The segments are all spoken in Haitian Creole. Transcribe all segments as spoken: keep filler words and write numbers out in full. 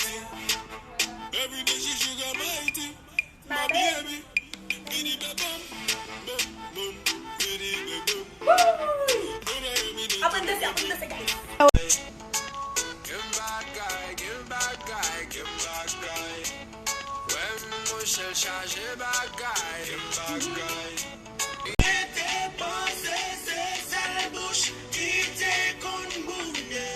Every day she sugar my tea. My baby. Bidi ba bam, bam, bam, bidi ba bam. Apre danse, apre danse, guys. Gen bagay, gen bagay, gen bagay. Wè monchè l chaje bagay, gen bagay. Mwen te panse se sèl bouch ki te konn boule.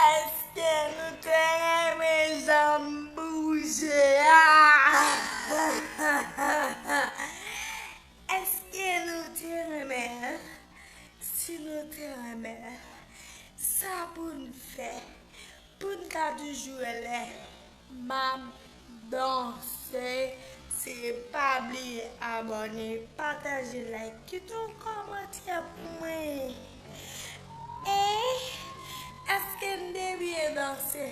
Èske nou te renmen jan m bouje a? Èske nou te renmen? Si nou te renmen, sa pou n fè? Pou n ka toujou wè lè m ap danse, se pa bliye abòne, pataje, like, kite yon kòmantè pou mwen. E èske n te byen danse?